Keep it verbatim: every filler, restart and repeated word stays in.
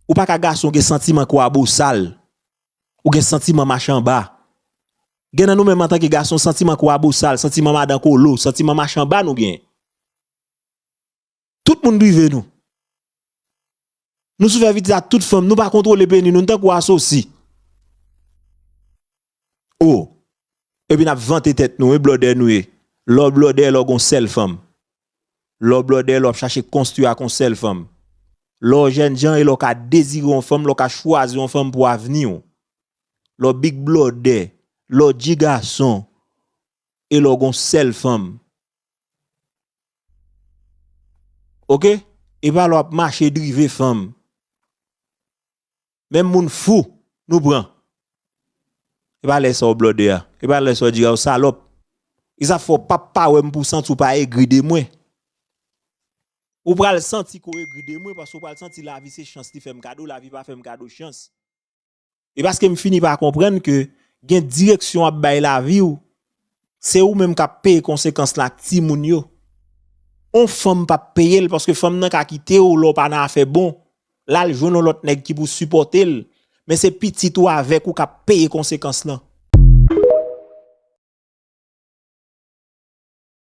Ou pa ka gason gen santiman kwabosal. Ou gen santiman machanba. Gen nan nou menm antanke gason, santiman kwabosal, santiman madan kolo, santiman machanba nou gen. Tout moun drive nou. Nou soufè pitit a tout fanm, nou pa kontwole peni nou, nou tankou asosi. O, epi n ap vante tèt nou, e blòdè nou ye. Lè w blòdè, lè w gon sèl fanm. Lè w blòdè, lè w ap chache konstwi ak yon sèl fanm. Lè w jènjan, e lè w ka dezire yon fanm, lè w ka chwazi yon fanm pou avni w. Lè w big blòdè, lè w dji gason, e lè w gon sèl fanm. Oke? E pa lè w ap mache drive fanm. Menm moun fou, nou pran. E pa lè sa w blòdè a. E pa lè sa w di a w salòp. E sa fè w p ap pa wè m pou w santi w pa egri de mwen. Ou pral santi ke w egri de mwen paske w pral santi lavi se chans li fè m kado, lavi pa fè m kado chans. E paske m fini pa konprann ke gen direksyon w ap bay lavi w, se ou menm k ap peye konsekans la ak timoun yo. On fanm p ap peye l paske fanm nan ka kite w lè w pa nan afè bon. L al jwenn on lòt nèg ki pou sipòte l. Men se pitit ou avèk ou k ap peye konsekans lan.